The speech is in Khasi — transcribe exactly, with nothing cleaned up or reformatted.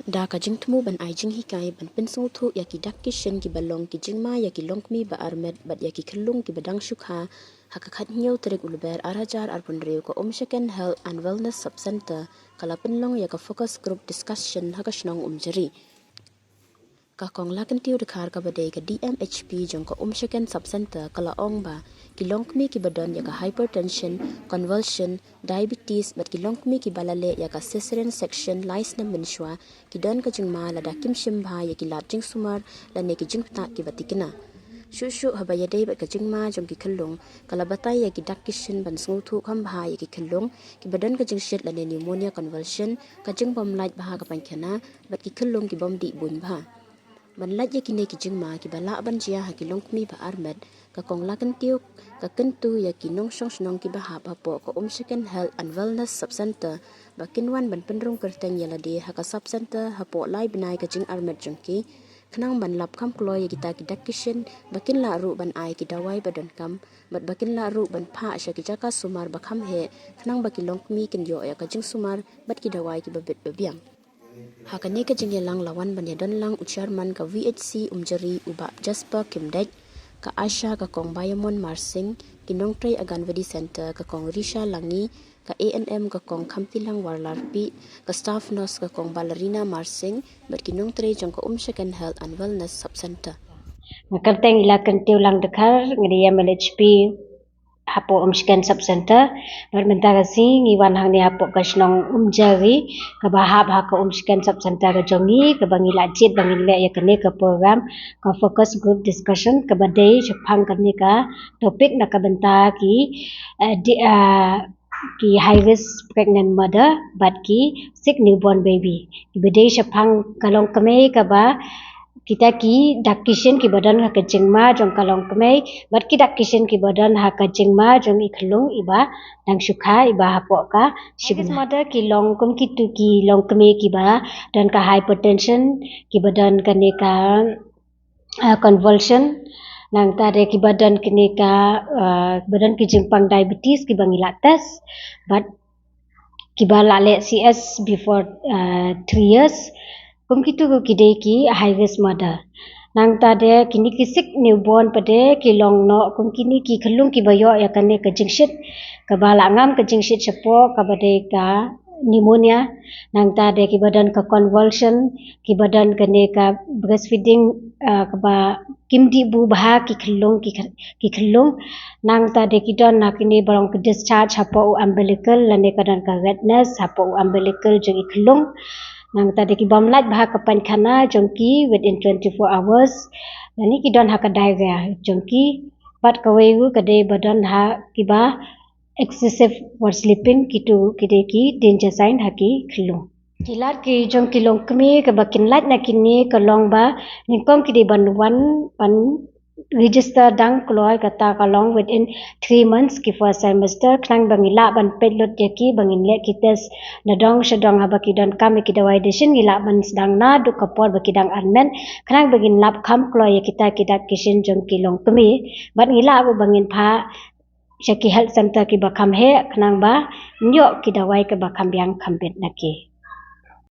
Da ka jingthmu ban ai jinghikai ban pynsngewthuh ïa ki dak ki shin kiba long ki jingma ïa ki longkmie ba armet bad ïa ki khyllung kiba dang shu kha, ha ka khathynñiew tarik u Lber ar hajar arphew hynriew ka Umshaken Health and Wellness Sub Centre ka la pynlong ïa ka focus group discussion ha ka shnong Umjari. Ka Kong Lakyntiew Dkhar kaba dei ka D M H P jong ka Umshaken Sub Centre ka la ong ba ki longkmie kiba don ïa ka hypertension, convulsion, diabetes bad ki longkmie kiba la leh ïa ka cesarean section lai snem mynshuwa ki don ka jingma lada kim shim bha ïa ki lad jingsumar lane ki jingpyntah kiba tikna. Shuh shuh haba ïadei bad ka jingma jong ki khyllung, ka la batai ïa ki dak ki shin ban sngewthuh kham bha ïa ki khyllung kiba don ka jingshit lane pneumonia convulsion, ka jingbym lait bha ka paikhana bad ki khyllung ki bym dih buiñ bha. Ban lait ïa kine ki jingma kiba lah ban jia ha ki longkmie ba armet, ka Kong Lakyntiew ka kyntu ïa ki nongshong shnong kiba hap hapoh ka Umshaken Health and Wellness Sub Centre ba kin wan ban pynrung kyrteng ïa lade ha ka Sub Centre hapoh lai bnai ka jingarmet jong ki, khnang ban lap kham kloi ïa kita ki dak ki shin ba kin lah ruh ban ai ki dawai ba donkam bad ba kin lah ruh ban phah sha ki jaka sumar ba kham heh, khnang ba ki longkmie kin ïoh ïa ka jingsumar bad ki dawai kiba bit ba biang. Ha kane ka jingïalang la wan ban ïadon lang u Chairman ka V H C Umjari u Bah Jasper Kymdeit, ka ASHA ka Kong Bayamon Marsing, ki nongtrei Anganwadi Centre ka Kong Risha Langi, ka A N M ka Kong Khamtilang Warlarpi, ka staff nurse ka Kong Balarina Marsing bad ki nongtrei jong ka Umshaken Health and Wellness Sub Centre. Nga kyrteng i Lakyntiew Lang Dkhar, nga dei M L H P hapoh Umshaken Sub Centre. Bad mynta ka sngi ngi wan hangne hapoh ka shnong Umjari kaba hap ha ka Umshaken Sub Centre ka jong ngi, kaba ngi la jied ba ngin leh ïa kane ka program ka focus group discussion kaba dei shaphang kane ka topic na ka bynta ki, eh, di, eh, ki high risk pregnant mother bad ki sick newborn baby. Kiba dei shaphang ka longkmie kaba kita ki dak ki shin kiba don ha ka jingma jong ka longkmie bad ki dak ki shin kiba don ha ka jingma jong i khyllung iba dang shu kha iba hapoh ka shibnai. High risk mother ki long kum kitu ki longkmie kiba don ka hypertension, kiba don kane ka, ah, convulsion, nangta de kiba don kane ka, ah, kiba don ki jingpang diabetes kiba ngi la test bad kiba la leh C S before, uh, three years. Kum kitu ki dei ki high risk mother. Nangta de kine ki sick newborn pat de ki long noh kum kine ki khyllung kiba ïoh ïa kane ka jingshit, kaba la ngam ka jingshit shapoh kaba dei ka pneumonia. Nangta de kiba don ka convulsion, kiba don kane ka breastfeeding, uh, kaba kim dih buh bha ki khyllung, ki khy-, ki khyllung. Nangta de ki don na kine ba long ka discharge hapoh u umbilical lane ka don ka redness hapoh u umbilical jong i khyllung. Nangta de ki bym lait bha ka paikhana jong ki within twenty-four hours. Lane ki don ha ka diarrhea jong ki. Bad kawei ruh ka dei ba don ha kiba excessive for sleeping, kitu ki dei ki danger sign ha ki khyllung. Ki lad ki jong ki longkmie kaba kin lait na kine ka long ba nyngkong ki dei ban wan ban register dang kloi, kata ka long within three months ki first trimester, khnang ba ngi lah ban peit lut ïa ki ba ngin leh ki test nadong shadong haba ki donkam ïa ki dawai dashin ngi lah ban sdang naduh ka por ba ki dang armet, khnang ba ngin lap kham kloi ïa kita ki dak ki shin jong ki longkmie bad ngi lah ruh ba ngin phah sha ki health centre kiba kham heh khnang ba ngin ïoh ki dawai kiba kham biang kham bit na ki.